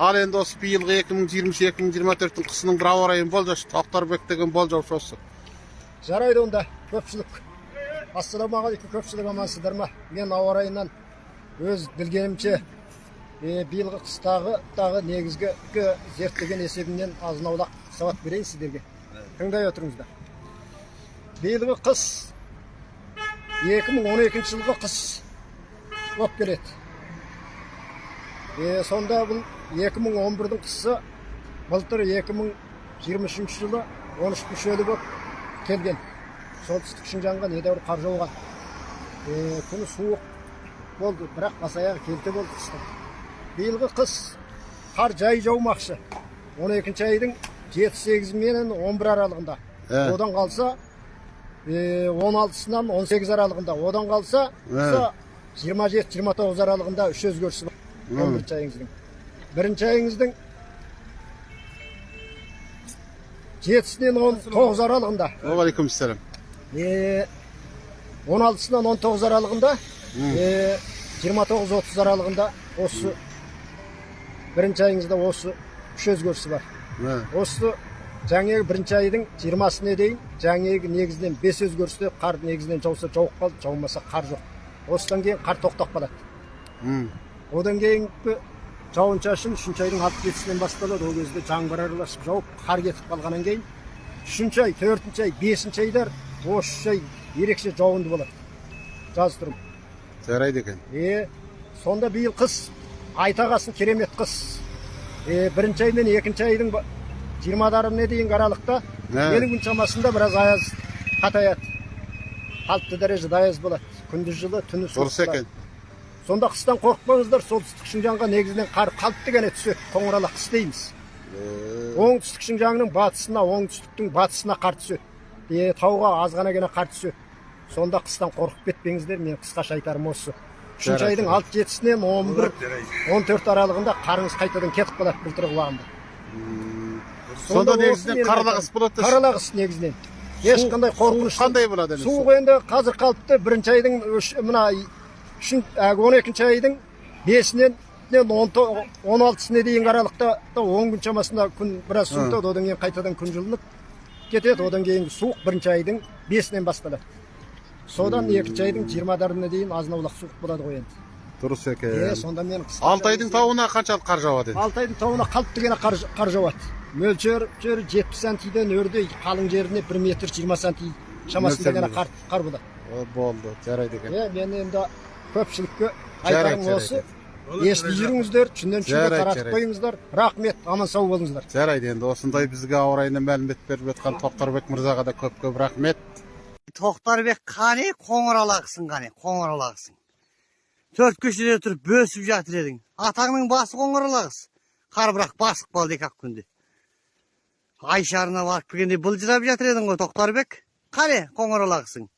Ал енді осы биылғы 2023-2024-тің қысының бір ауа райын болжашы. Тоқтарбек деген болжаушы осы. Жарайды онда, көпшілік. Ассалаумағалейкум, көпшілік, амансыздар ма? Мен ауа райынан өз білгенімше, биылғы қыстағы тағы негізгі зерттеген есебімнен азын аулақ сауат берейін сіздерге. Тыңдай отырыңыздар. Биылғы қыс 2012 жылғы қыс болып келеді. Сонда бұл 2011-дің қысы былтыр 2023 жылы 13 мүшелі болып келген. Солтүстік Шыңжаңға недәуір қар жауған. Күні суық болды, бірақ бас аяғы келте болды қыстың. Биылғы қыс қар жай жаумақшы. 12 айдың 7-8 менен 11 аралығында. Одан қалса 16-сынан 18 аралығында. Одан қалса 27-29 аралығында үш өзгерісі бар. 11 айыңыздың. Бірінші айыңыздың 7-сінен 19 аралығында. Уағалейкумассалам. 16-сынан 19 аралығында, 29-30 аралығында осы бірінші айыңызда осы үш өзгерісі бар. Осы жаңағы бірінші айдың 20-сіне дейін жаңағы негізінен 5 өзгерісте қар негізінен жауса жауып қалды, жаумаса қар жоқ. Осыдан кейін қар тоқтап қалады. Одан кейінгі жауын шашын үшінші айдың 6-7-сінен басталады. Ол кезде жаңбыр араласып жауып, қар кетіп қалғаннан кейін үшінші ай, төртінші ай, бесінші айдар осы үш ай ерекше жауынды болады. Жаз тұрып. Жарайды екен. Сонда биыл қыс айта қалсын керемет қыс. Бірінші ай мен екінші айдың 20-дарына дейінгі аралықта 50 күн шамасында біраз аяз қатаяды. Қалыпты дәрежеде аяз болады. Күндіз жылы, түні суық Дұрыс екен. Сонда қыстан қорықпаңыздар, солтүстік Шыңжаңға негізінен қар қалыпты ғана түседі, қоңырала қыс дейміз. Оңтүстік Шыңжаңның батысына, оңтүстіктің батысына қар түседі. Тауға аз ғана ғана қар түседі. Сонда қыстан қорқып кетпеңіздер, мен қысқаша айтарым осы. Үшінші айдың 6-7-сінен 11, 14 аралығында қарыңыз қайтадан кетіп қалады былтырғы уағында. Сонда негізінен қарлы қыс болады. Қарлы қыс негізінен. Ешқандай қорқыныш. Қандай болады енді? Суық енді қазір қалыпты бірінші айдың мына 12 айдың 5-інен 16-сіне дейінгі аралықта 10 күн шамасында күн біраз суытады, одан кейін қайтадан күн жылынып кетеді, одан кейін суық бірінші айдың 5-інен басталады. Содан екінші айдың 20-дарына дейін азын аулақ суық болады ғой енді. Дұрыс екен. Сонда мен қысқаша Алтайдың тауына қаншалық қар жауады енді? Алтайдың тауына қалыпты ғана қар жауады. Мөлшері 70 сантиден өрде қалың жеріне 1 метр 20 санти шамасында ғана қар болады. Болды, жарайды екен. Мен енді көпшілікке айтарым осы. Естіп жүріңіздер, түннен түнге таратып қойыңыздар. Рахмет, аман сау болыңыздар. Жарайды, енді осындай бізге ауа райынан мәлімет беріп жатқан Тоқтарбек мырзаға да көп-көп рахмет. Тоқтарбек қане, қоңыралақсың қане, қоңыралақсың. Төрт көшеде тұрып бөсіп жатыр едің. Атаңның басы қоңыралақс. Қар бірақ басып қалды екі-ақ күнде. Ай шарына барып келгенде былжырап жатыр едің ғой, Тоқтарбек. Қане, қоңыралақсың.